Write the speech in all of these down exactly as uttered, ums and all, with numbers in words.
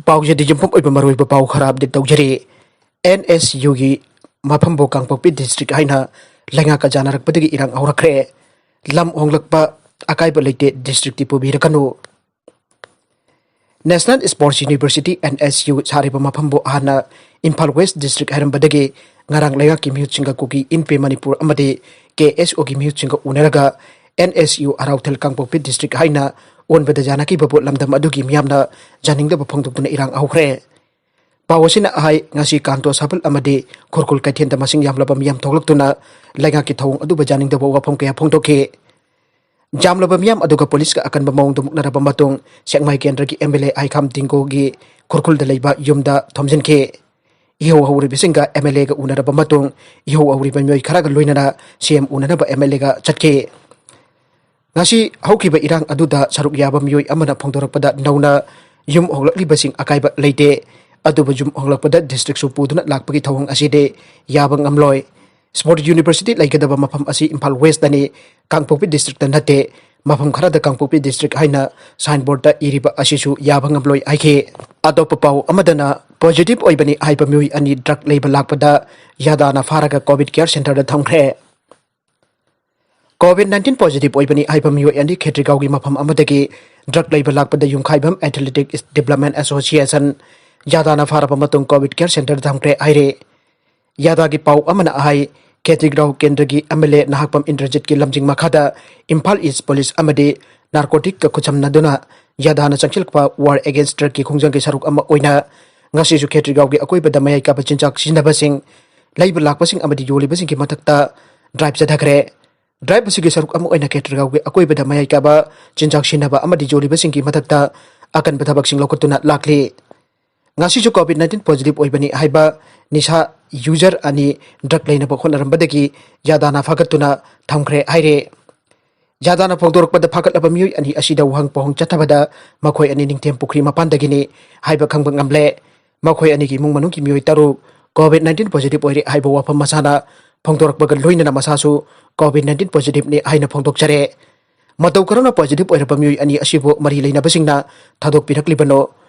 ꯄꯥꯎꯁꯤꯗꯤ ꯌꯨꯝꯐꯝ ꯑꯣꯏꯕ ꯃꯔꯨꯑꯣꯏꯕ ꯄꯥꯎ ꯈꯔ ꯑꯞꯗꯦꯠ ꯇꯧꯖꯔꯤ꯫ ꯑꯦꯟ ꯑꯦꯁ ꯌꯨꯒꯤ ꯃꯐꯝꯕꯨ ꯀꯥꯡꯄꯣꯛꯄꯤ ꯗꯤꯁꯇ꯭ꯔꯤꯛ ꯍꯥꯏꯅ ꯂꯩꯉꯥꯛꯀ ꯌꯥꯅꯔꯛꯄꯗꯒꯤ ꯏꯔꯥꯡ ꯍꯧꯔꯛꯈ꯭ꯔꯦ꯫ ꯂꯝ ꯍꯣꯡꯂꯛꯄ ꯑꯀꯥꯏꯕ ꯂꯩꯇꯦ, ꯗꯤꯁꯇ꯭ꯔꯤꯛꯇꯤ ꯄꯨꯕꯤꯔꯛꯀꯅꯨ꯫ National sports university, N S U, ꯁꯥꯔꯤꯕ ꯃꯐꯝꯕꯨ ꯍꯥꯟꯅ ꯏꯝꯐꯥꯜ ꯋꯦꯁ ꯗꯤꯁꯇ꯭ꯔꯤꯛ ꯍꯥꯏꯔꯝꯕꯗꯒꯤ ꯉꯔꯥꯡ ꯂꯩꯉꯥꯛꯀꯤ ꯃꯤꯍꯨꯠꯁꯤꯡꯒ ꯀꯨꯀꯤ ꯏꯟꯄꯦ ꯃꯅꯤꯄꯨꯔ ꯑꯃꯗꯤ ꯀꯦ ꯑꯦꯁ ꯑꯣꯒꯤ ꯃꯤꯍꯨꯠꯁꯤꯡꯒ ꯎꯅꯔꯒ ꯑꯦꯟ ꯑꯦꯁ ꯌꯨ ꯑꯔꯥꯎꯊꯦꯜ ꯀꯥꯡꯄꯣꯛꯄꯤ ꯗꯤꯁꯇ꯭ꯔꯤꯛ ꯍꯥꯏꯅ ꯑꯣꯟꯕꯗ ꯌꯥꯅꯈꯤꯕꯕꯨ ꯂꯝꯗꯝ ꯑꯗꯨꯒꯤ ꯃꯤꯌꯥꯝꯅ ꯌꯥꯅꯤꯡꯗꯕ ꯐꯣꯡꯗꯣꯛꯇꯨꯅ ꯏꯔꯥꯡ ꯍꯧꯈ꯭ꯔꯦ꯫ ꯄꯥꯎ ꯑꯁꯤꯅ ꯍꯥꯏ, ꯉꯁꯤ ꯀꯥꯟꯇꯣ ꯁꯥꯕꯜ ꯑꯃꯗꯤ ꯈꯨꯔꯈꯨꯜ ꯀꯩꯊꯦꯜꯗ ꯃꯁꯤꯡ ꯌꯥꯝꯂꯕ ꯃꯤꯌꯥꯝ ꯊꯣꯛꯂꯛꯇꯨꯅ ꯂꯩꯉꯥꯛꯀꯤ ꯊꯧꯑꯣꯡ ꯑꯗꯨꯕꯨ ꯌꯥꯅꯤꯡꯗꯕ ꯋꯥꯐꯝ ꯀꯌꯥ ꯐꯣꯡꯗꯣꯛꯈꯤ꯫ ꯌꯥꯝꯂꯕ ꯃꯤꯌꯥꯝ ꯑꯗꯨꯒ ꯄꯨꯂꯤꯁꯀ ꯑꯀꯟꯕ ꯃꯑꯣꯡꯗ ꯃꯨꯛꯅꯔꯕ ꯃꯇꯨꯡ ꯁꯦꯛꯃꯥꯏ ꯀꯦꯟꯗ꯭ꯔꯒꯤ ꯑꯦꯝ ꯑꯦꯜ ꯑꯦ ꯑꯥꯏꯈꯥꯝ ꯇꯤꯡꯒꯣꯒꯤ ꯈꯨꯔꯈꯨꯜꯗ ꯂꯩꯕ ꯌꯨꯝꯗ ꯊꯣꯝꯖꯤꯟꯈꯤ꯫ ꯏꯍꯧ ꯍꯧꯔꯤꯕꯁꯤꯡꯒ ꯑꯦꯝ ꯑꯦꯜ ꯑꯦꯒ ꯎꯅꯔꯕ ꯃꯇꯨꯡ ꯏꯍꯧ ꯍꯧꯔꯤꯕ ꯃꯤꯑꯣꯏ ꯈꯔꯒ ꯂꯣꯏꯅꯅ ꯁꯤ ꯑꯦꯝ ꯎꯅꯅꯕ ꯑꯦꯝ ꯑꯦꯜ ꯑꯦꯒ ꯆꯠꯈꯤ꯫ ꯉꯁꯤ ꯍꯧꯈꯤꯕ ꯏꯔꯥꯡ ꯑꯗꯨꯗ ꯁꯔꯨꯛ ꯌꯥꯕ ꯃꯤꯑꯣꯏ ꯑꯃꯅ ꯐꯣꯡꯗꯣꯔꯛꯄꯗ ꯅꯧꯅ ꯌꯨꯝ ꯍꯣꯡꯂꯛꯂꯤꯕꯁꯤꯡ ꯑꯀꯥꯏꯕ ꯂꯩꯇꯦ꯫ ꯑꯗꯨꯕꯨ ꯌꯨꯝ ꯍꯣꯡꯂꯛꯄꯗ ꯗꯤꯁꯇ꯭ꯔꯤꯛꯁꯨ ꯄꯨꯗꯨꯅ ꯂꯥꯛꯄꯒꯤ ꯊꯧꯑꯣꯡ ꯑꯁꯤꯗꯤ ꯌꯥꯕ ꯉꯝꯂꯣꯏ꯫ ꯁ꯭ꯄꯣꯔꯠ ꯌꯨꯅꯤꯚꯔꯁꯤꯇꯤ ꯂꯩꯒꯗꯕ ꯃꯐꯝ ꯑꯁꯤ ꯏꯝꯐꯥꯜ ꯋꯦꯁꯇꯅꯤ, ꯀꯥꯡꯄꯣꯛꯄꯤ ꯗꯤꯁꯇ꯭ꯔꯤꯛꯇ ꯅꯠꯇꯦ꯫ ꯃꯐꯝ ꯈꯔꯗ ꯀꯥꯡꯄꯣꯛꯄꯤ ꯗꯤꯁꯇ꯭ꯔꯤꯛ ꯍꯥꯏꯅ ꯁꯥꯏꯟꯕꯣꯔꯗꯇ ꯏꯔꯤꯕ ꯑꯁꯤꯁꯨ ꯌꯥꯕ ꯉꯝꯂꯣꯏ ꯍꯥꯏꯈꯤ꯫ ꯑꯇꯣꯞꯄ ꯄꯥꯎ ꯑꯃꯗꯅ, ꯄꯣꯖꯤꯇꯤꯚ ꯑꯣꯏꯕꯅꯤ ꯍꯥꯏꯕ ꯃꯤꯑꯣꯏ ꯑꯅꯤ ꯗ꯭ꯔꯒ ꯂꯩꯕ ꯂꯥꯛꯄꯗ ꯌꯥꯗꯥꯅ ꯐꯥꯔꯒ ꯀꯣꯚꯤꯗ ꯀꯦꯌꯔ ꯁꯦꯟꯇꯔꯗ ꯊꯝꯈ꯭ꯔꯦ꯫ ꯀꯣꯚꯤꯗ ꯅꯥꯏꯟꯇꯤꯟ ꯄꯣꯖꯤꯇꯤꯚ ꯑꯣꯏꯕꯅꯤ ꯍꯥꯏꯕ ꯃꯤꯑꯣꯏ ꯑꯅꯤ ꯈꯦꯇ꯭ꯔꯤꯒꯥꯎꯒꯤ ꯃꯐꯝ ꯑꯃꯗꯒꯤ ꯗ꯭ꯔꯒ ꯂꯩꯕ ꯂꯥꯛꯄꯗ ꯌꯨꯝꯈꯥꯏꯕꯝ ꯑꯦꯊꯂꯦꯇꯤꯛ ꯗꯤꯕ꯭ꯂꯞꯃꯦꯟ ꯑꯦꯁꯣꯁꯤꯌꯦꯁꯟ ꯌꯥꯗꯥꯅ ꯐꯥꯔꯕ ꯃꯇꯨꯡ ꯀꯣꯚꯤꯗ ꯀꯦꯌꯔ ꯁꯦꯟꯇꯔꯗ ꯊꯝꯈ꯭ꯔꯦ ꯍꯥꯏꯔꯦ꯫ ꯌꯥꯗꯥꯒꯤ ꯄꯥꯎ ꯑꯃꯅ ꯍꯥꯏ, ꯈꯦꯇ꯭ꯔꯤꯒꯥꯎ ꯀꯦꯟꯗ꯭ꯔꯒꯤ ꯑꯦꯝ ꯑꯦꯜ ꯑꯦ ꯅꯍꯥꯛꯄꯝ ꯏꯟꯗ꯭ꯔꯖꯤꯠꯀꯤ ꯂꯝꯖꯤꯡ ꯃꯈꯥꯗ ꯏꯝꯐꯥꯜ ꯏꯁ ꯄꯨꯂꯤꯁ ꯑꯃꯗꯤ ꯅꯥꯔꯀꯣꯇꯤꯛꯀ ꯈꯨꯠꯁꯝꯅꯗꯨꯅ ꯌꯥꯗꯥꯅ ꯆꯪꯁꯤꯜꯂꯛꯄ ꯋꯥꯔ ꯑꯦꯒꯦꯟꯁ ꯗ꯭ꯔꯒꯀꯤ ꯈꯣꯡꯖꯪꯒꯤ ꯁꯔꯨꯛ ꯑꯃ ꯑꯣꯏꯅ ꯉꯁꯤꯁꯨ ꯈꯦꯇ꯭ꯔꯤꯒꯥꯎꯒꯤ ꯑꯀꯣꯏꯕꯗ ꯃꯌꯥꯏ ꯀꯥꯕ ꯆꯤꯟꯖꯥꯛ ꯁꯤꯖꯤꯟꯅꯕꯁꯤꯡ, ꯂꯩꯕ ꯂꯥꯛꯄꯁꯤꯡ ꯑꯃꯗꯤ ꯌꯣꯜꯂꯤꯕꯁꯤꯡꯒꯤ ꯃꯊꯛꯇ ꯗ꯭ꯔꯥꯏꯚ ꯆꯠꯊꯈ꯭ꯔꯦ꯫ ꯗ꯭ꯔꯥꯏꯚ ꯑꯁꯤꯒꯤ ꯁꯔꯨꯛ ꯑꯃ ꯑꯣꯏꯅ ꯈꯦꯇ꯭ꯔꯤꯒꯥꯎꯒꯤ ꯑꯀꯣꯏꯕꯗ ꯃꯌꯥꯏ ꯀꯥꯕ ꯆꯤꯟꯖꯥꯛ ꯁꯤꯖꯤꯟꯅꯕ ꯑꯃꯗꯤ ꯌꯣꯜꯂꯤꯕꯁꯤꯡꯒꯤ ꯃꯊꯛꯇ ꯑꯀꯟꯕ ꯊꯕꯛꯁꯤꯡ ꯂꯧꯈꯠꯇꯨꯅ ꯂꯥꯛꯂꯤ꯫ ꯉꯁꯤꯁꯨ ꯀꯣꯚꯤꯗ ꯅꯥꯏꯟꯇꯤꯟ ꯄꯣꯖꯤꯇꯤꯚ ꯑꯣꯏꯕꯅꯤ ꯍꯥꯏꯕ ꯅꯤꯁꯥ ꯌꯨꯖꯔ ꯑꯅꯤ ꯗ꯭ꯔꯒ ꯂꯩꯅꯕ ꯍꯣꯠꯅꯔꯝꯕꯗꯒꯤ ꯌꯥꯗꯥꯅ ꯐꯥꯒꯠꯇꯨꯅ ꯊꯝꯈ꯭ꯔꯦ ꯍꯥꯏꯔꯦ꯫ ꯌꯥꯗꯥꯅ ꯐꯣꯡꯗꯣꯔꯛꯄꯗ ꯐꯥꯒꯠꯂꯕ ꯃꯤꯑꯣꯏ ꯑꯅꯤ ꯑꯁꯤꯗ ꯋꯥꯍꯪ ꯄꯥꯎꯍꯪ ꯆꯠꯊꯕꯗ ꯃꯈꯣꯏ ꯑꯅꯤ ꯅꯤꯡꯊꯦꯝ ꯄꯨꯈ꯭ꯔꯤ ꯃꯄꯥꯟꯗꯒꯤꯅꯤ ꯍꯥꯏꯕ ꯈꯪꯕ ꯉꯝꯂꯦ꯫ ꯃꯈꯣꯏ ꯑꯅꯤꯒꯤ ꯏꯃꯨꯡ ꯃꯅꯨꯡꯒꯤ ꯃꯤꯑꯣꯏ ꯇꯔꯨꯛ ꯀꯣꯚꯤꯗ ꯅꯥꯏꯟꯇꯤꯟ ꯄꯣꯖꯤꯇꯤꯚ ꯑꯣꯏꯔꯦ ꯍꯥꯏꯕ ꯋꯥꯐꯝ ꯃꯁꯥꯅ ꯐꯣꯡꯗꯣꯔꯛꯄꯒ ꯂꯣꯏꯅꯅ ꯃꯁꯥꯁꯨ ꯀꯣꯚꯤꯗ ꯅꯥꯏꯟꯇꯤꯟ ꯄꯣꯖꯤꯇꯤꯚꯅꯤ ꯍꯥꯏꯅ ꯐꯣꯡꯗꯣꯛꯆꯔꯦ꯫ ꯃꯇꯧ ꯀꯔꯝꯅ ꯄꯣꯖꯤꯇꯤꯚ ꯑꯣꯏꯔꯕ ꯃꯤꯑꯣꯏ ꯑꯅꯤ ꯑꯁꯤꯕꯨ ꯃꯔꯤ ꯂꯩꯅꯕꯁꯤꯡꯅ ꯊꯥꯗꯣꯛꯄꯤꯔꯛꯂꯤꯕꯅꯣ?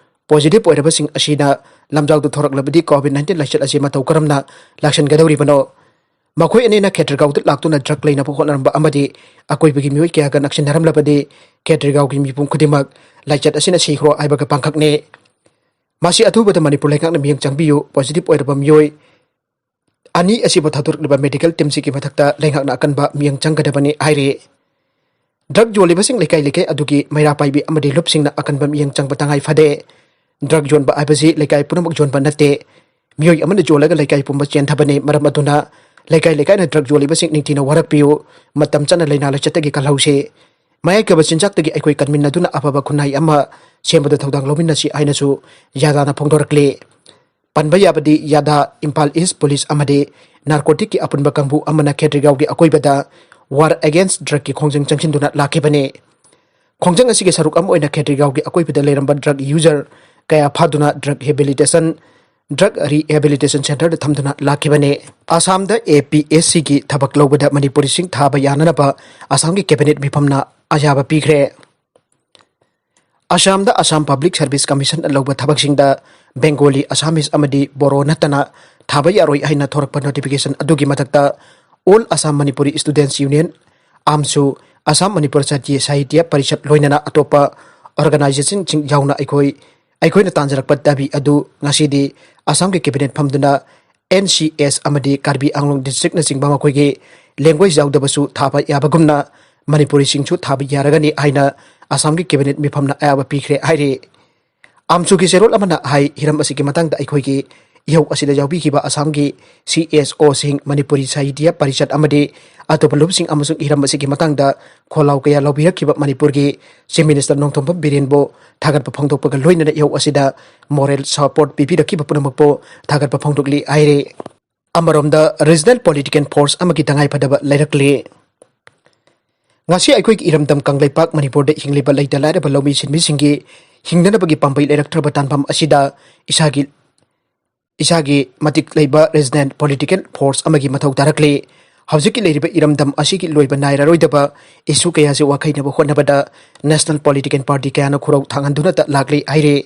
ꯄꯣꯖꯤꯇꯤꯚ ꯑꯣꯏꯔꯕꯁꯤꯡ ꯑꯁꯤꯅ ꯂꯝꯖꯥꯎꯗ ꯊꯣꯔꯛꯂꯕꯗꯤ ꯀꯣꯚꯤꯗ ꯅꯥꯏꯟꯇꯤꯟ ꯂꯥꯏꯆꯠ ꯑꯁꯤ ꯃꯇꯧ ꯀꯔꯝꯅ ꯂꯥꯛꯁꯤꯟꯒꯗꯧꯔꯤꯕꯅꯣ? ꯃꯈꯣꯏ ꯑꯅꯤꯅ ꯈꯦꯇ꯭ꯔꯤꯒꯥꯎꯗ ꯂꯥꯛꯇꯨꯅ ꯗ꯭ꯔꯒ ꯂꯩꯅꯕ ꯍꯣꯠꯅꯔꯝꯕ ꯑꯃꯗꯤ ꯑꯀꯣꯏꯕꯒꯤ ꯃꯤꯑꯣꯏ ꯀꯌꯥꯒ ꯅꯛꯁꯤꯟꯅꯔꯝꯂꯕꯗꯤ ꯈꯦꯇ꯭ꯔꯤꯒꯥꯎꯒꯤ ꯃꯤꯄꯨꯝ ꯈꯨꯗꯤꯡꯃꯛ ꯂꯥꯏꯆꯠ ꯑꯁꯤꯅ ꯁꯤꯈ꯭ꯔꯣ ꯍꯥꯏꯕꯒ ꯄꯥꯡꯈꯛꯅꯦ꯫ ꯃꯁꯤ ꯑꯊꯨꯕꯗ ꯃꯅꯤꯄꯨꯔ ꯂꯩꯉꯥꯛꯅ ꯃꯤꯠꯌꯦꯡ ꯆꯪꯕꯤꯌꯨ, ꯄꯣꯖꯤꯇꯤꯚ ꯑꯣꯏꯔꯕ ꯃꯤꯑꯣꯏ ꯑꯅꯤ ꯑꯁꯤꯕꯨ ꯊꯥꯗꯣꯔꯛꯂꯤꯕ ꯃꯦꯗꯤꯀꯦꯜ ꯇꯤꯝꯁꯤꯒꯤ ꯃꯊꯛꯇ ꯂꯩꯉꯥꯛꯅ ꯑꯀꯟꯕ ꯃꯤꯠꯌꯦꯡ ꯆꯪꯒꯗꯕꯅꯤ ꯍꯥꯏꯔꯤ꯫ ꯗ꯭ꯔꯒ ꯌꯣꯜꯂꯤꯕꯁꯤꯡ ꯂꯩꯀꯥꯏ ꯂꯩꯀꯥꯏ ꯑꯗꯨꯒꯤ ꯃꯩꯔꯥ ꯄꯥꯏꯕꯤ ꯑꯃꯗꯤ ꯂꯨꯞꯁꯤꯡꯅ ꯑꯀꯟꯕ ꯃꯤꯠꯌꯦꯡ ꯆꯪꯕ ꯇꯉꯥꯏ ꯐꯗꯦ꯫ ꯗ꯭ꯔꯒ ꯌꯣꯟꯕ ꯍꯥꯏꯕꯁꯤ ꯂꯩꯀꯥꯏ ꯄꯨꯝꯅꯃꯛ ꯌꯣꯟꯕ ꯅꯠꯇꯦ꯫ ꯃꯤꯑꯣꯏ ꯑꯃꯅ ꯌꯣꯜꯂꯒ ꯂꯩꯀꯥꯏ ꯄꯨꯝꯕ ꯆꯦꯟꯊꯕꯅꯤ꯫ ꯃꯔꯝ ꯑꯗꯨꯅ ꯂꯩꯀꯥꯏ ꯂꯩꯀꯥꯏꯅ ꯗ꯭ꯔꯒ ꯌꯣꯜꯂꯤꯕꯁꯤꯡ ꯅꯤꯡꯊꯤꯅ ꯋꯥꯔꯛꯄꯤꯌꯨ꯫ ꯃꯇꯝ ꯆꯥꯅ ꯂꯥꯏꯅꯥ ꯂꯥꯏꯆꯠꯇꯒꯤ ꯀꯜꯍꯧꯁꯤ꯫ ꯃꯌꯥꯏ ꯀꯥꯏꯕ ꯆꯤꯟꯖꯥꯛꯇꯒꯤ ꯑꯩꯈꯣꯏ ꯀꯟꯃꯤꯟꯅꯗꯨꯅ ꯑꯐꯕ ꯈꯨꯟꯅꯥꯏ ꯑꯃ ꯁꯦꯝꯕꯗ ꯊꯧꯗꯥꯡ ꯂꯧꯃꯤꯟꯅꯁꯤ ꯍꯥꯏꯅꯁꯨ ꯌꯥꯗꯥꯅ ꯐꯣꯡꯗꯣꯔꯛꯂꯤ꯫ ꯄꯟꯕ ꯌꯥꯕꯗꯤ ꯌꯥꯗꯥ, ꯏꯝꯐꯥꯜ ꯏꯁ ꯄꯨꯂꯤꯁ ꯑꯃꯗꯤ ꯅꯥꯔꯀꯣꯇꯤꯛꯀꯤ ꯑꯄꯨꯟꯕ ꯀꯥꯡꯕꯨ ꯑꯃꯅ ꯈꯦꯇ꯭ꯔꯤꯒꯥꯎꯒꯤ ꯑꯀꯣꯏꯕꯗ ꯋꯥꯔ ꯑꯦꯒꯦꯟꯁ ꯗ꯭ꯔꯒꯀꯤ ꯈꯣꯡꯖꯪ ꯆꯪꯁꯤꯟꯗꯨꯅ ꯂꯥꯛꯈꯤꯕꯅꯤ꯫ ꯈꯣꯡꯖꯪ ꯑꯁꯤꯒꯤ ꯁꯔꯨꯛ ꯑꯃ ꯑꯣꯏꯅ ꯈꯦꯇ꯭ꯔꯤꯒꯥꯎꯒꯤ ꯑꯀꯣꯏꯕꯗ ꯂꯩꯔꯝꯕ ꯗ꯭ꯔꯒ ꯌꯨꯖꯔ ꯀꯌꯥ ꯐꯥꯗꯨꯅ ꯗ꯭ꯔꯒ ꯍꯦꯕꯤꯂꯤꯇꯦꯁꯟ, ꯗ꯭ꯔꯒ ꯔꯤꯍꯦꯕꯤꯂꯤꯇꯦꯁꯟ ꯁꯦꯟꯇꯔꯗ ꯊꯝꯗꯨꯅ ꯂꯥꯛꯈꯤꯕꯅꯤ꯫ ꯑꯁꯥꯝꯗ ꯑꯦ ꯄꯤ ꯑꯦꯁ ꯁꯤꯒꯤ ꯊꯕꯛ ꯂꯧꯕꯗ ꯃꯅꯤꯄꯨꯔꯤꯁꯤꯡ ꯊꯥꯕ ꯌꯥꯅꯅꯕ ꯑꯁꯥꯝꯒꯤ ꯀꯦꯕꯤꯅꯦꯠ ꯃꯤꯐꯝꯅ ꯑꯌꯥꯕ ꯄꯤꯈ꯭ꯔꯦ꯫ ꯑꯁꯥꯝꯗ ꯑꯁꯥꯝ ꯄꯕ꯭ꯂꯤꯛ ꯁꯔꯚꯤꯁ ꯀꯃꯤꯁꯟꯅ ꯂꯧꯕ ꯊꯕꯛꯁꯤꯡꯗ ꯕꯦꯡꯒꯣꯂꯤ, ꯑꯁꯥꯃꯤꯁ ꯑꯃꯗꯤ ꯕꯣꯔꯣ ꯅꯠꯇꯅ ꯊꯥꯕ ꯌꯥꯔꯣꯏ ꯍꯥꯏꯅ ꯊꯣꯔꯛꯄ ꯅꯣꯇꯤꯐꯤꯀꯦꯁꯟ ꯑꯗꯨꯒꯤ ꯃꯊꯛꯇ All Assam Manipuri Students Union, ꯑꯥꯝꯁꯨ, Assam Manipur ꯁꯥꯇ꯭ꯌ ꯁꯥꯍꯤꯇ꯭ꯌ ꯄꯔꯤꯁꯠ ꯂꯣꯏꯅꯅ ꯑꯇꯣꯞꯄ ꯑꯣꯔꯒꯅꯥꯏꯖꯦꯁꯟꯁꯤꯡ ꯌꯥꯎꯅ ꯑꯩꯈꯣꯏ, ꯑꯩꯈꯣꯏꯅ ꯇꯥꯟꯖꯔꯛꯄ ꯗꯥꯕꯤ ꯑꯗꯨ ꯉꯁꯤꯗꯤ ꯑꯁꯥꯝꯒꯤ ꯀꯦꯕꯤꯅꯦꯠ ꯐꯝꯗꯨꯅ ꯑꯦꯟ ꯁꯤ ꯑꯦꯁ ꯑꯃꯗꯤ ꯀꯥꯔꯕꯤ ꯑꯥꯡꯂꯣꯡ ꯗꯤꯁꯇ꯭ꯔꯤꯛꯅꯆꯤꯡꯕ ꯃꯈꯣꯏꯒꯤ ꯂꯦꯡꯒ꯭ꯋꯦꯖ ꯌꯥꯎꯗꯕꯁꯨ ꯊꯥꯕ ꯌꯥꯕꯒꯨꯝꯅ ꯃꯅꯤꯄꯨꯔꯤꯁꯤꯡꯁꯨ ꯊꯥꯕ ꯌꯥꯔꯒꯅꯤ ꯍꯥꯏꯅ ꯑꯁꯥꯝꯒꯤ ꯀꯦꯕꯤꯅꯦꯠ ꯃꯤꯐꯝꯅ ꯑꯌꯥꯕ ꯄꯤꯈ꯭ꯔꯦ ꯍꯥꯏꯔꯤ꯫ ꯑꯥꯝꯁꯨꯒꯤ ꯆꯦꯔꯣꯜ ꯑꯃꯅ ꯍꯥꯏ, ꯍꯤꯔꯝ ꯑꯁꯤꯒꯤ ꯃꯇꯥꯡꯗ ꯑꯩꯈꯣꯏꯒꯤ ꯏꯍꯧ ꯑꯁꯤꯗ ꯌꯥꯎꯕꯤꯈꯤꯕ ꯑꯁꯥꯝꯒꯤ ꯁꯤ ꯑꯦꯁ ꯑꯣꯁꯤꯡ, ꯃꯅꯤꯄꯨꯔꯤ ꯁꯥꯍꯤꯇ꯭ꯌ ꯄꯔꯤꯁꯠ ꯑꯃꯗꯤ ꯑꯇꯣꯞꯄ ꯂꯨꯞꯁꯤꯡ ꯑꯃꯁꯨꯡ ꯍꯤꯔꯝ ꯑꯁꯤꯒꯤ ꯃꯇꯥꯡꯗ ꯈꯣꯜꯂꯥꯎ ꯀꯌꯥ ꯂꯧꯕꯤꯔꯛꯈꯤꯕ ꯃꯅꯤꯄꯨꯔꯒꯤ ꯆꯤꯐ ꯃꯤꯅꯤꯁꯇꯔ ꯅꯣꯡꯊꯣꯝꯕꯝ ꯕꯤꯔꯦꯟꯕꯨ ꯊꯥꯒꯠꯄ ꯐꯣꯡꯗꯣꯛꯄꯒ ꯂꯣꯏꯅꯅ ꯏꯍꯧ ꯑꯁꯤꯗ ꯃꯣꯔꯦꯜ ꯁꯄꯣꯔꯠ ꯄꯤꯕꯤꯔꯛꯈꯤꯕ ꯄꯨꯝꯅꯃꯛꯄꯨ ꯊꯥꯒꯠꯄ ꯐꯣꯡꯗꯣꯛꯂꯤ ꯍꯥꯏꯔꯤ꯫ ꯑꯃꯔꯣꯝꯗ ꯔꯤꯖꯅꯦꯜ ꯄꯣꯂꯤꯇꯤꯀꯦꯜ ꯐꯣꯔꯁ ꯑꯃꯒꯤ ꯇꯉꯥꯏꯐꯗꯕ ꯂꯩꯔꯛꯂꯤ꯫ ꯉꯁꯤ ꯑꯩꯈꯣꯏꯒꯤ ꯏꯔꯝꯗꯝ ꯀꯪꯂꯩꯄꯥꯛ ꯃꯅꯤꯄꯨꯔꯗ ꯍꯤꯡꯂꯤꯕ ꯂꯩꯇ ꯂꯥꯏꯔꯕ ꯂꯧꯃꯤ ꯁꯤꯟꯃꯤꯁꯤꯡꯒꯤ ꯍꯤꯡꯅꯅꯕꯒꯤ ꯄꯥꯝꯕꯩ ꯂꯩꯔꯛꯇ꯭ꯔꯕ ꯇꯥꯟꯐꯝ ꯑꯁꯤꯗ ꯏꯁꯥꯒꯤ, ꯏꯁꯥꯒꯤ ꯃꯇꯤꯛ ꯂꯩꯕ ꯔꯤꯖꯅꯦꯜ ꯄꯣꯂꯤꯇꯤꯀꯦꯜ ꯐꯣꯔꯁ ꯑꯃꯒꯤ ꯃꯊꯧ ꯇꯥꯔꯛꯂꯤ꯫ ꯍꯧꯖꯤꯛꯀꯤ ꯂꯩꯔꯤꯕ ꯏꯔꯝꯗꯝ ꯑꯁꯤꯒꯤ ꯂꯣꯏꯕ ꯅꯥꯏꯔꯔꯣꯏꯗꯕ ꯏꯁꯨ ꯀꯌꯥꯁꯤ ꯋꯥꯈꯩꯅꯕ ꯍꯣꯠꯅꯕꯗ ꯅꯦꯁꯅꯦꯜ ꯄꯣꯂꯤꯇꯤꯀꯦꯜ ꯄꯥꯔꯇꯤ ꯀꯌꯥꯅ ꯈꯨꯔꯧ ꯊꯥꯡꯍꯟꯗꯨꯅꯇ ꯂꯥꯛꯂꯤ ꯍꯥꯏꯔꯤ꯫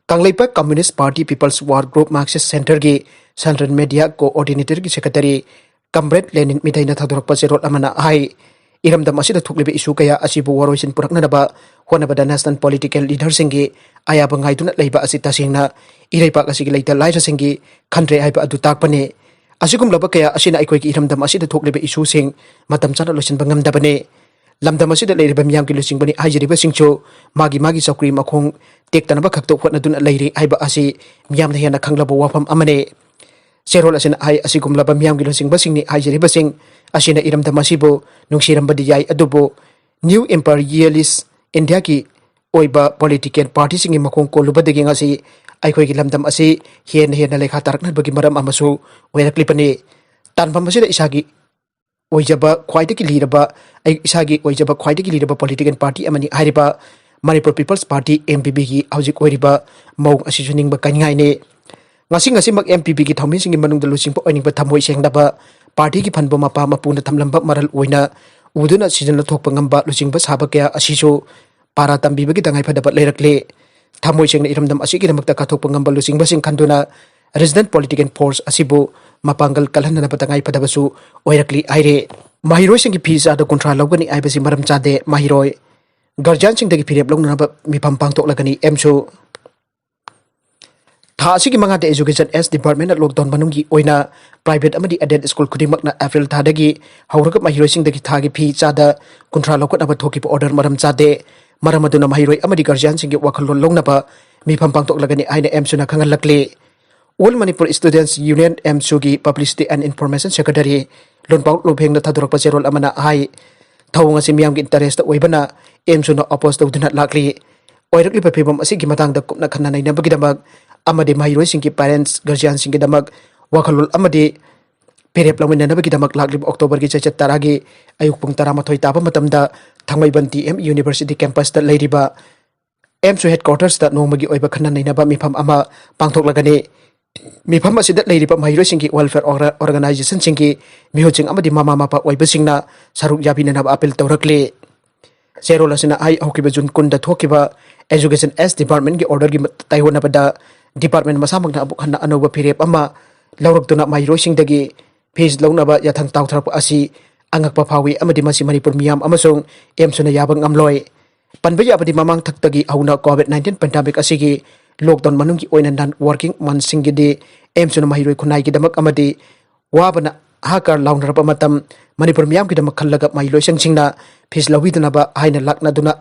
Kangleipak Communist Party People's War Group Marxist Centreꯒꯤ Central Media Coordinatorꯒꯤ Secretary Comrade Lenin ꯃꯤꯊꯩꯅ ꯊꯥꯗꯣꯔꯛꯄ ꯆꯦꯔꯣꯜ ꯑꯃꯅ ꯍꯥꯏ, ꯏꯔꯝꯗꯝ ꯑꯁꯤꯗ ꯊꯣꯛꯂꯤꯕ issue ꯀꯌꯥ ꯑꯁꯤꯕꯨ ꯋꯥꯔꯣꯏꯁꯤꯟ ꯄꯨꯔꯛꯅꯅꯕ ꯍꯣꯠꯅꯕꯗ national political leaderꯁꯤꯡꯒꯤ ꯑꯌꯥꯕ ꯉꯥꯏꯗꯨꯅ ꯂꯩꯕ ꯑꯁꯤ ꯇꯁꯦꯡꯅ ꯏꯔꯩꯄꯥꯛ ꯑꯁꯤꯒꯤ ꯂꯩꯇ ꯂꯥꯏꯔꯁꯤꯡꯒꯤ ꯈꯟꯗ꯭ꯔꯦ ꯍꯥꯏꯕ ꯑꯗꯨ ꯇꯥꯛꯄꯅꯤ꯫ ꯑꯁꯤꯒꯨꯝꯂꯕ ꯀꯌꯥ ꯑꯁꯤꯅ ꯑꯩꯈꯣꯏꯒꯤ ꯏꯔꯝꯗꯝ ꯑꯁꯤꯗ ꯊꯣꯛꯂꯤꯕ issueꯁꯤꯡ ꯃꯇꯝ ꯆꯥꯅ ꯂꯣꯏꯁꯤꯟꯕ ꯉꯝꯗꯕꯅꯤ꯫ ꯂꯝꯗꯝ ꯑꯁꯤꯗ ꯂꯩꯔꯤꯕ ꯃꯤꯌꯥꯝꯒꯤ ꯂꯨꯆꯤꯡꯕꯅꯤ ꯍꯥꯏꯖꯔꯤꯕꯁꯤꯡꯁꯨ ꯃꯥꯒꯤ ꯃꯥꯒꯤ ꯆꯧꯀ꯭ꯔꯤ ꯃꯈꯣꯡ ꯇꯦꯛꯇꯅꯕ ꯈꯛꯇ ꯍꯣꯠꯅꯗꯨꯅ ꯂꯩꯔꯤ ꯍꯥꯏꯕ ꯑꯁꯤ ꯃꯤꯌꯥꯝꯅ ꯍꯦꯟꯅ ꯈꯪꯂꯕ ꯋꯥꯐꯝ ꯑꯃꯅꯤ꯫ ꯆꯦꯔꯣꯜ ꯑꯁꯤꯅ ꯍꯥꯏ, ꯑꯁꯤꯒꯨꯝꯂꯕ ꯃꯤꯌꯥꯝꯒꯤ ꯂꯨꯆꯤꯡꯕꯁꯤꯡꯅꯤ ꯍꯥꯏꯖꯔꯤꯕꯁꯤꯡ ꯑꯁꯤꯅ ꯏꯔꯝꯗꯝ ꯑꯁꯤꯕꯨ ꯅꯨꯡꯁꯤꯔꯝꯕꯗꯤ ꯌꯥꯏ, ꯑꯗꯨꯕꯨ new imperialist Indiaꯒꯤ ꯑꯣꯏꯕ political partyꯁꯤꯡꯒꯤ ꯃꯈꯣꯡ ꯀꯣꯜꯂꯨꯕꯗꯒꯤ ꯉꯁꯤ ꯑꯩꯈꯣꯏꯒꯤ ꯂꯝꯗꯝ ꯑꯁꯤ ꯍꯦꯟꯅ ꯍꯦꯟꯅ ꯂꯩꯈꯥ ꯇꯥꯔꯛꯅꯕꯒꯤ ꯃꯔꯝ ꯑꯃꯁꯨ ꯑꯣꯏꯔꯛꯂꯤꯕꯅꯤ꯫ ꯇꯥꯟꯐꯝ ꯑꯁꯤꯗ ꯏꯁꯥꯒꯤ ꯑꯣꯏꯖꯕ ꯈ꯭ꯋꯥꯏꯗꯒꯤ ꯂꯤꯔꯕ, ꯑꯩ ꯏꯁꯥꯒꯤ ꯑꯣꯏꯖꯕ ꯈ꯭ꯋꯥꯏꯗꯒꯤ ꯂꯤꯔꯕ political party ꯑꯃꯅꯤ ꯍꯥꯏꯔꯤꯕ ꯃꯅꯤꯄꯨꯔ People's Party, MPPꯒꯤ ꯍꯧꯖꯤꯛ ꯑꯣꯏꯔꯤꯕ ꯃꯑꯣꯡ ꯑꯁꯤꯁꯨ ꯅꯤꯡꯕ ꯀꯥꯏꯅꯤꯡꯉꯥꯏꯅꯤ꯫ ꯉꯁꯤ ꯉꯁꯤꯃꯛ MPPꯒꯤ ꯊꯧꯃꯤꯁꯤꯡꯒꯤ ꯃꯅꯨꯡꯗ ꯂꯨꯆꯤꯡꯕ ꯑꯣꯏꯅꯤꯡꯕ ꯊꯃꯣꯏ ꯁꯦꯡꯂꯕ, partyꯒꯤ ꯐꯟꯕꯨ ꯃꯄꯥ ꯃꯄꯨꯅ ꯊꯝꯂꯝꯕ ꯃꯔꯜ ꯑꯣꯏꯅ ꯎꯗꯨꯅ ꯁꯤꯖꯤꯟꯅ ꯊꯣꯛꯄ ꯉꯝꯕ ꯂꯨꯆꯤꯡꯕ ꯁꯥꯕ ꯀꯌꯥ ꯑꯁꯤꯁꯨ ꯄꯥꯔꯥ ꯇꯝꯕꯤꯕꯒꯤ ꯇꯉꯥꯏꯐꯗꯕ ꯂꯩꯔꯛꯂꯦ꯫ ꯊꯃꯣꯏ ꯁꯦꯡꯅ ꯏꯔꯝꯗꯝ ꯑꯁꯤꯒꯤꯗꯃꯛꯇ ꯀꯠꯊꯣꯛꯄ ꯉꯝꯕ ꯂꯨꯆꯤꯡꯕꯁꯤꯡ ꯈꯟꯗꯨꯅ regional political force ꯑꯁꯤꯕꯨ ꯃꯄꯥꯡꯒꯜ ꯀꯜꯍꯟꯅꯅꯕ ꯇꯉꯥꯏꯐꯗꯕꯁꯨ ꯑꯣꯏꯔꯛꯂꯤ ꯍꯥꯏꯔꯦ꯫ ꯃꯍꯩꯔꯣꯏꯁꯤꯡꯒꯤ ꯐꯤ ꯆꯥꯗ ꯀꯨꯟꯊ꯭ꯔꯥ ꯂꯧꯒꯅꯤ ꯍꯥꯏꯕꯁꯤ ꯃꯔꯝ ꯆꯥꯗꯦ꯫ ꯃꯍꯩꯔꯣꯏ guardianꯁꯤꯡꯗꯒꯤ ꯐꯤꯔꯦꯞ ꯂꯧꯅꯅꯕ ꯃꯤꯐꯝ ꯄꯥꯡꯊꯣꯛꯂꯒꯅꯤ꯫ ꯑꯦꯝꯁꯨ ꯊꯥ ꯑꯁꯤꯒꯤ ꯃꯉꯥꯗ Education S Departmentꯅ lockdown ꯃꯅꯨꯡꯒꯤ ꯑꯣꯏꯅ private ꯑꯃꯗꯤ aided school ꯈꯨꯗꯤꯡꯃꯛꯅ April ꯊꯥꯗꯒꯤ ꯍꯧꯔꯒ ꯃꯍꯩꯔꯣꯏꯁꯤꯡꯗꯒꯤ ꯊꯥꯒꯤ ꯐꯤ ꯆꯥꯗ ꯀꯨꯟꯊ꯭ꯔꯥ ꯂꯧꯈꯠꯅꯕ ꯊꯣꯛꯈꯤꯕ order ꯃꯔꯝ ꯆꯥꯗꯦ꯫ ꯃꯔꯝ ꯑꯗꯨꯅ ꯃꯍꯩꯔꯣꯏ ꯑꯃꯗꯤ guardianꯁꯤꯡꯒꯤ ꯋꯥꯈꯜꯂꯣꯟ ꯂꯧꯅꯕ ꯃꯤꯐꯝ ꯄꯥꯡꯊꯣꯛꯂꯒꯅꯤ ꯍꯥꯏꯅ ꯑꯦꯝꯁꯨꯅ ꯈꯪꯍꯜꯂꯛꯂꯤ꯫ All Manipur Students Union, ꯑꯦꯝꯁꯨꯒꯤ Publicity and Information Secretary ꯂꯣꯟꯄꯥꯎ ꯂꯨꯚꯦꯡꯅ ꯊꯥꯗꯣꯔꯛꯄ ꯆꯦꯔꯣꯜ ꯑꯃꯅ ꯍꯥꯏ, ꯊꯧꯑꯣꯡ ꯑꯁꯤ ꯃꯤꯌꯥꯝꯒꯤ interest ꯑꯣꯏꯕꯅ ꯑꯦꯝꯁꯨꯅ oppose ꯇꯧꯗꯨꯅ ꯂꯥꯛꯂꯤ꯫ ꯑꯣꯏꯔꯛꯂꯤꯕ ꯐꯤꯕꯝ ꯑꯁꯤꯒꯤ ꯃꯇꯥꯡꯗ ꯀꯨꯞꯅ ꯈꯟꯅ ꯅꯩꯅꯕꯒꯤꯗꯃꯛ ꯑꯃꯗꯤ ꯃꯍꯩꯔꯣꯏꯁꯤꯡꯒꯤ parents, guardianꯁꯤꯡꯒꯤꯗꯃꯛ ꯋꯥꯈꯜꯂꯣꯟ ꯑꯃꯗꯤ ꯐꯤꯔꯦꯞ ꯂꯧꯃꯤꯟꯅꯅꯕꯒꯤꯗꯃꯛ ꯂꯥꯛꯂꯤꯕ Octoberꯒꯤ ꯆꯩꯆꯠ ꯇꯔꯥꯒꯤ ꯑꯌꯨꯛ ꯄꯨꯡ ꯇꯔꯥꯃꯥꯊꯣꯏ ꯇꯥꯕ ꯃꯇꯝꯗ ꯊꯥꯡꯃꯩꯕꯟ D M University campusꯇ ꯂꯩꯔꯤꯕ ꯑꯦꯝꯁꯨ headquartersꯇ ꯅꯣꯡꯃꯒꯤ ꯑꯣꯏꯕ ꯈꯟꯅ ꯅꯩꯅꯕ ꯃꯤꯐꯝ ꯑꯃ ꯄꯥꯡꯊꯣꯛꯂꯒꯅꯤ꯫ ꯃꯤꯐꯝ ꯑꯁꯤꯗ ꯂꯩꯔꯤꯕ ꯃꯍꯩꯔꯣꯏꯁꯤꯡꯒꯤ welfare orga-, organizationꯁꯤꯡꯒꯤ ꯃꯤꯍꯨꯠꯁꯤꯡ ꯑꯃꯗꯤ ꯃꯃꯥ ꯃꯄꯥ ꯑꯣꯏꯕꯁꯤꯡꯅ ꯁꯔꯨꯛ ꯌꯥꯕꯤꯅꯅꯕ appeal ꯇꯧꯔꯛꯂꯤ꯫ ꯆꯦꯔꯣꯜ ꯑꯁꯤꯅ ꯍꯥꯏ, ꯍꯧꯈꯤꯕ June ꯀꯨꯟꯗ ꯊꯣꯛꯈꯤꯕ Education S Departmentꯀꯤ orderꯒꯤ ꯃ-, ꯇꯥꯏꯑꯣꯟꯅꯕꯗ department ꯃꯁꯥꯃꯛꯅ ꯑꯃꯨꯛ ꯍꯟꯅ ꯑꯅꯧꯕ ꯐꯤꯔꯦꯞ ꯑꯃ ꯂꯧꯔꯛꯇꯨꯅ ꯃꯍꯩꯔꯣꯏꯁꯤꯡꯗꯒꯤ fees ꯂꯧꯅꯕ ꯌꯥꯊꯪ ꯇꯥꯎꯊꯔꯛꯄ ꯑꯁꯤ ꯑꯉꯛꯄ ꯐꯥꯎꯏ ꯑꯃꯗꯤ ꯃꯁꯤ ꯃꯅꯤꯄꯨꯔ ꯃꯤꯌꯥꯝ ꯑꯃꯁꯨꯡ ꯑꯦꯝꯁꯨꯅ ꯌꯥꯕ ꯉꯝꯂꯣꯏ꯫ ꯄꯟꯕ ꯌꯥꯕꯗꯤ ꯃꯃꯥꯡ ꯊꯛꯇꯒꯤ ꯍꯧꯅ COVID nineteen pandemic ꯑꯁꯤꯒꯤ lockdown ꯃꯅꯨꯡꯒꯤ ꯑꯣꯏꯅ non working monthꯁꯤꯡꯒꯤꯗꯤ ꯑꯦꯝꯁꯨꯅ ꯃꯍꯩꯔꯣꯏ ꯈꯨꯟꯅꯥꯏꯒꯤꯗꯃꯛ ꯑꯃꯗꯤ ꯋꯥꯕꯅ ꯍꯥꯍꯥꯀꯥꯔ ꯂꯥꯎꯅꯔꯕ ꯃꯇꯝ ꯃꯅꯤꯄꯨꯔ ꯃꯤꯌꯥꯝꯒꯤꯗꯃꯛ ꯈꯜꯂꯒ ꯃꯍꯩꯂꯣꯏꯁꯪꯁꯤꯡꯅ fees ꯂꯧꯕꯤꯗꯅꯕ ꯍꯥꯏꯅ ꯂꯥꯛꯅꯗꯨꯅ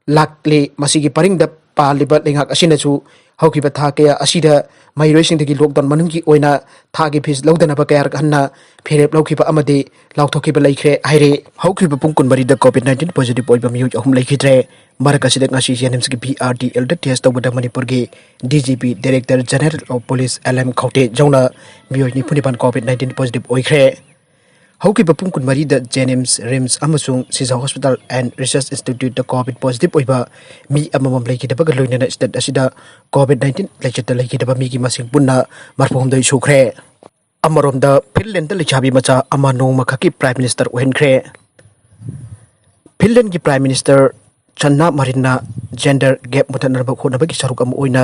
ꯂꯥꯛꯂꯤ꯫ ꯃꯁꯤꯒꯤ ꯄꯔꯤꯡꯗ ꯄꯥꯜꯂꯤꯕ ꯂꯩꯉꯥꯛ ꯑꯁꯤꯅꯁꯨ ꯍꯧꯈꯤꯕ ꯊꯥ ꯀꯌꯥ ꯑꯁꯤꯗ ꯃꯍꯩꯔꯣꯏꯁꯤꯡꯗꯒꯤ lockdown ꯃꯅꯨꯡꯒꯤ ꯑꯣꯏꯅ ꯊꯥꯒꯤ fees ꯂꯧꯗꯅꯕ ꯀꯌꯥꯔꯛ ꯍꯟꯅ ꯐꯤꯔꯦꯞ ꯂꯧꯈꯤꯕ ꯑꯃꯗꯤ ꯂꯥꯎꯊꯣꯛꯈꯤꯕ ꯂꯩꯈ꯭ꯔꯦ ꯍꯥꯏꯔꯤ꯫ ꯍꯧꯈꯤꯕ ꯄꯨꯡ ꯀꯨꯟꯃꯔꯤꯗ COVID nineteen positive ꯑꯣꯏꯕ ꯃꯤꯑꯣꯏ ꯑꯍꯨꯝ ꯂꯩꯈꯤꯗ꯭ꯔꯦ꯫ ꯃꯔꯛ ꯑꯁꯤꯗ ꯉꯁꯤ JNIMSꯀꯤ VRDLꯗ test ꯇꯧꯕꯗ ꯃꯅꯤꯄꯨꯔꯒꯤ DGP, Director General of Police, LM ꯈꯧꯇꯦ ꯌꯧꯅ ꯃꯤꯑꯣꯏ ꯅꯤꯐꯨ ꯅꯤꯄꯥꯟ COVID nineteen positive ꯑꯣꯏꯈ꯭ꯔꯦ꯫ ꯍꯧꯈꯤꯕ ꯄꯨꯡ ꯀꯨꯟꯃꯔꯤꯗ JNIMS, RIMS ꯑꯃꯁꯨꯡ Shija Hospital and Research Instituteꯇ COVID positive ꯑꯣꯏꯕ ꯃꯤ ꯑꯃꯃꯝ ꯂꯩꯈꯤꯗꯕꯒ ꯂꯣꯏꯅꯅ state ꯑꯁꯤꯗ COVID nineteen ꯂꯩꯆꯠꯇ ꯂꯩꯈꯤꯗꯕ ꯃꯤꯒꯤ ꯃꯁꯤꯡ ꯄꯨꯟꯅ ꯃꯔꯐꯨ ꯍꯨꯝꯗꯣꯏ ꯁꯨꯈ꯭ꯔꯦ꯫ ꯑꯃꯔꯣꯝꯗ, ꯐꯤꯟꯂꯦꯟꯗ ꯂꯩꯁꯥꯕꯤ ꯃꯆꯥ ꯑꯃ ꯅꯣꯡꯃ ꯈꯛꯀꯤ Prime Minister ꯑꯣꯏꯍꯟꯈ꯭ꯔꯦ꯫ ꯐꯤꯟꯂꯦꯟꯒꯤ Prime Minister Sanna Marinꯅ gender gap ꯃꯨꯊꯠꯅꯕ ꯍꯣꯠꯅꯕꯒꯤ ꯁꯔꯨꯛ ꯑꯃ ꯑꯣꯏꯅ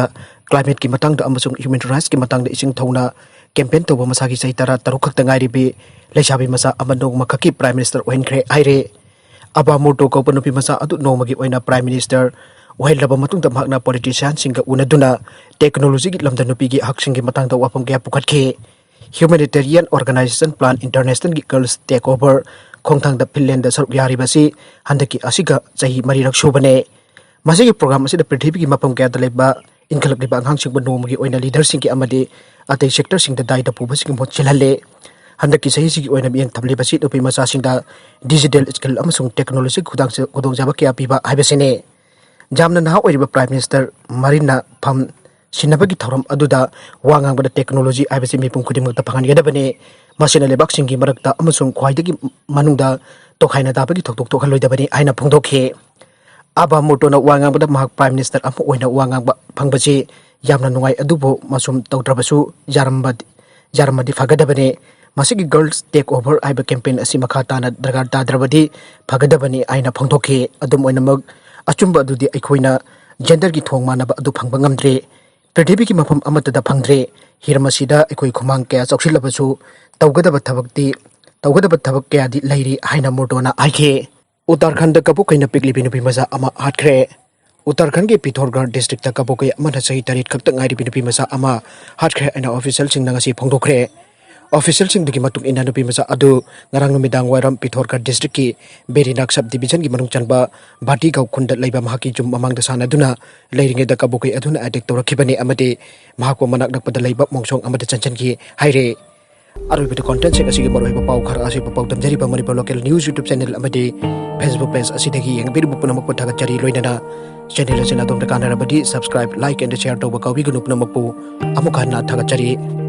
climateꯀꯤ ꯃꯇꯥꯡꯗ ꯑꯃꯁꯨꯡ human rightsꯀꯤ ꯃꯇꯥꯡꯗ ꯏꯁꯤꯡ ꯊꯧꯅ campaign ꯇꯧꯕ ꯃꯁꯥꯒꯤ ꯆꯍꯤ ꯇꯔꯥ ꯇꯔꯨꯛ ꯈꯛꯇ ꯉꯥꯏꯔꯤꯕꯤ ꯂꯩꯁꯥꯕꯤ ꯃꯆꯥ ꯑꯃ ꯅꯣꯡꯃ ꯈꯛꯀꯤ Prime Minister ꯑꯣꯏꯍꯟꯈ꯭ꯔꯦ ꯍꯥꯏꯔꯦ꯫ ꯑꯕꯥ ꯃꯨꯔꯇꯣ ꯀꯧꯕ ꯅꯨꯄꯤ ꯃꯆꯥ ꯑꯗꯨ ꯅꯣꯡꯃꯒꯤ ꯑꯣꯏꯅ Prime Minister ꯑꯣꯏꯍꯜꯂꯕ ꯃꯇꯨꯡꯗ ꯃꯍꯥꯛꯅ politicianꯁꯤꯡꯒ ꯎꯅꯗꯨꯅ technologyꯒꯤ ꯂꯝꯗ ꯅꯨꯄꯤꯒꯤ ꯍꯛꯁꯤꯡꯒꯤ ꯃꯇꯥꯡꯗ ꯋꯥꯐꯝ ꯀꯌꯥ ꯄꯨꯈꯠꯈꯤ꯫ Humanitarian Organization Plan Internationalꯒꯤ Girls Takeover ꯈꯣꯡꯊꯥꯡꯗ ꯐꯤꯟꯂꯦꯟꯗ ꯁꯔꯨꯛ ꯌꯥꯔꯤꯕꯁꯤ ꯍꯟꯗꯛꯀꯤ ꯑꯁꯤꯒ ꯆꯍꯤ ꯃꯔꯤꯔꯛ ꯁꯨꯕꯅꯦ꯫ ꯃꯁꯤꯒꯤ program ꯑꯁꯤꯗ ꯄ꯭ꯔꯤꯊꯤꯕꯤꯒꯤ ꯃꯐꯝ ꯀꯌꯥꯗ ꯂꯩꯕ ꯏꯟꯈꯠꯂꯛꯂꯤꯕ ꯑꯉꯥꯡꯁꯤꯡꯕꯨ ꯅꯣꯡꯃꯒꯤ ꯑꯣꯏꯅ leaderꯁꯤꯡꯒꯤ ꯑꯃꯗꯤ ꯑꯇꯩ sectorꯁꯤꯡꯗ ꯗꯥꯏꯗ ꯄꯨꯕꯁꯤꯡꯒꯤ ꯃꯍꯨꯠ ꯁꯤꯜꯍꯜꯂꯦ꯫ ꯍꯟꯗꯛꯀꯤ ꯆꯍꯤꯁꯤꯒꯤ ꯑꯣꯏꯅ ꯃꯤꯠꯌꯦꯡ ꯊꯝꯂꯤꯕꯁꯤ ꯅꯨꯄꯤ ꯃꯆꯥꯁꯤꯡꯗ digital skill ꯑꯃꯁꯨꯡ technologyꯒꯤ ꯈꯨꯗꯥꯡ-, ꯈꯨꯗꯣꯡꯆꯥꯕ ꯀꯌꯥ ꯄꯤꯕ ꯍꯥꯏꯕꯁꯤꯅꯤ꯫ ꯌꯥꯝꯅ ꯅꯍꯥ ꯑꯣꯏꯔꯤꯕ Prime Minister ꯃꯔꯤꯟꯅ ꯐꯝ ꯁꯤꯟꯅꯕꯒꯤ ꯊꯧꯔꯝ ꯑꯗꯨꯗ ꯋꯥ ꯉꯥꯡꯕꯗ technology ꯍꯥꯏꯕꯁꯤ ꯃꯤꯄꯨꯝ ꯈꯨꯗꯤꯡꯃꯛꯇ ꯐꯪꯍꯟꯒꯗꯕꯅꯤ꯫ ꯃꯁꯤꯅ ꯂꯩꯕꯥꯛꯁꯤꯡꯒꯤ ꯃꯔꯛꯇ ꯑꯃꯁꯨꯡ ꯈ꯭ꯋꯥꯏꯗꯒꯤ ꯃꯅꯨꯡꯗ ꯇꯣꯈꯥꯏꯅ ꯇꯥꯕꯒꯤ ꯊꯧꯗꯣꯛ ꯊꯣꯛꯍꯜꯂꯣꯏꯗꯕꯅꯤ ꯍꯥꯏꯅ ꯐꯣꯡꯗꯣꯛꯈꯤ꯫ ꯑꯕꯥ ꯃꯨꯔꯇꯣꯅ ꯋꯥ ꯉꯥꯡꯕꯗ ꯃꯍꯥꯛ Prime Minister ꯑꯃ ꯑꯣꯏꯅ ꯋꯥ ꯉꯥꯡꯕ ꯐꯪꯕꯁꯤ ꯌꯥꯝꯅ ꯅꯨꯡꯉꯥꯏ, ꯑꯗꯨꯕꯨ ꯃꯁꯨꯝ ꯇꯧꯗ꯭ꯔꯕꯁꯨ ꯌꯥꯔꯝꯕ-, ꯌꯥꯔꯝꯃꯗꯤ ꯐꯒꯗꯕꯅꯤ꯫ ꯃꯁꯤꯒꯤ Girls Takeover ꯍꯥꯏꯕ campaign ꯑꯁꯤ ꯃꯈꯥ ꯇꯥꯅ ꯗꯔꯀꯥꯔ ꯇꯥꯗ꯭ꯔꯕꯗꯤ ꯐꯒꯗꯕꯅꯤ ꯍꯥꯏꯅ ꯐꯣꯡꯗꯣꯛꯈꯤ꯫ ꯑꯗꯨꯝ ꯑꯣꯏꯅꯃꯛ, ꯑꯆꯨꯝꯕ ꯑꯗꯨꯗꯤ ꯑꯩꯈꯣꯏꯅ ꯖꯦꯟꯗꯔꯒꯤ ꯊꯣꯡ ꯃꯥꯟꯅꯕ ꯑꯗꯨ ꯐꯪꯕ ꯉꯝꯗ꯭ꯔꯦ꯫ ꯄ꯭ꯔꯤꯊꯤꯕꯤꯒꯤ ꯃꯐꯝ ꯑꯃꯠꯇꯗ ꯐꯪꯗ꯭ꯔꯦ꯫ ꯍꯤꯔꯝ ꯑꯁꯤꯗ ꯑꯩꯈꯣꯏ ꯈꯨꯃꯥꯡ ꯀꯌꯥ ꯆꯥꯎꯁꯤꯜꯂꯕꯁꯨ ꯇꯧꯒꯗꯕ ꯊꯕꯛꯇꯤ, ꯇꯧꯒꯗꯕ ꯊꯕꯛ ꯀꯌꯥꯗꯤ ꯂꯩꯔꯤ ꯍꯥꯏꯅ ꯃꯨꯔꯗꯣꯅ ꯍꯥꯏꯈꯤ꯫ ꯎꯠꯇꯔꯈꯟꯗ ꯀꯕꯣꯛ ꯀꯩꯅ ꯄꯤꯛꯂꯤꯕꯤ ꯅꯨꯄꯤ ꯃꯆꯥ ꯑꯃ ꯍꯥꯠꯈ꯭ꯔꯦ꯫ ꯎꯠꯇꯔꯈꯟꯒꯤ ꯄꯤꯊꯣꯔꯒꯔ ꯗꯤꯁꯇ꯭ꯔꯤꯛꯇ ꯀꯕꯣꯛ ꯀꯩ ꯑꯃꯅ ꯆꯍꯤ ꯇꯔꯦꯠ ꯈꯛꯇ ꯉꯥꯏꯔꯤꯕꯤ ꯅꯨꯄꯤ ꯃꯆꯥ ꯑꯃ ꯍꯥꯠꯈ꯭ꯔꯦ ꯍꯥꯏꯅ ꯑꯣꯐꯤꯁꯤꯌꯦꯜꯁꯤꯡꯅ ꯉꯁꯤ ꯐꯣꯡꯗꯣꯛꯈ꯭ꯔꯦ꯫ ꯑꯣꯐꯤꯁꯤꯌꯦꯜꯁꯤꯡꯗꯨꯒꯤ ꯃꯇꯨꯡ ꯏꯟꯅ ꯅꯨꯄꯤ ꯃꯆꯥ ꯑꯗꯨ ꯉꯔꯥꯡ ꯅꯨꯃꯤꯗꯥꯡ ꯋꯥꯏꯔꯝ ꯄꯤꯊꯣꯔꯒꯔ ꯗꯤꯁꯇ꯭ꯔꯤꯛꯀꯤ ꯕꯦꯔꯤꯅꯥꯛ ꯁꯕ ꯗꯤꯕꯤꯖꯟꯒꯤ ꯃꯅꯨꯡ ꯆꯟꯕ ꯚꯥꯇꯤꯒꯥꯎ ꯈꯨꯟꯗ ꯂꯩꯕ ꯃꯍꯥꯛꯀꯤ ꯌꯨꯝ ꯃꯃꯥꯡꯗ ꯁꯥꯟꯅꯗꯨꯅ ꯂꯩꯔꯤꯉꯩꯗ ꯀꯕꯣꯛ ꯀꯩ ꯑꯗꯨꯅ ꯑꯦꯇꯦꯛ ꯇꯧꯔꯛꯈꯤꯕꯅꯤ ꯑꯃꯗꯤ ꯃꯍꯥꯛꯄꯨ ꯃꯅꯥꯛ ꯅꯛꯄꯗ ꯂꯩꯕ ꯃꯣꯡꯁꯣꯡ ꯑꯃꯗ ꯆꯪꯁꯤꯟꯈꯤ ꯍꯥꯏꯔꯦ꯫ ꯑꯔꯣꯏꯕꯗ ꯀꯣꯟꯇꯦꯟꯁꯤꯡ ꯑꯁꯤꯒꯤ ꯃꯔꯨꯑꯣꯏꯕ ꯄꯥꯎ ꯈꯔ ꯑꯁꯤ ꯄꯥꯎꯗꯝꯖꯔꯤꯕ Manipur local news YouTube channel ꯑꯃꯗꯤ Facebook ꯄꯦꯖ ꯑꯁꯤꯗꯒꯤ ꯌꯦꯡꯕꯤꯔꯤꯕ ꯄꯨꯝꯅꯃꯛꯄꯨ ꯊꯥꯒꯠꯆꯔꯤ꯫ ꯂꯣꯏꯅꯅ ꯆꯦꯅꯦꯜ ꯑꯁꯤꯅ ꯑꯗꯣꯝꯗ ꯀꯥꯟꯅꯔꯕꯗꯤ subscribe, like and share ꯇꯧꯕ ꯀꯥꯎꯕꯤꯒꯅꯨ꯫ ꯄꯨꯝꯅꯃꯛꯄꯨ ꯑꯃꯨꯛ ꯍꯟꯅ ꯊꯥꯒꯠꯆꯔꯤ꯫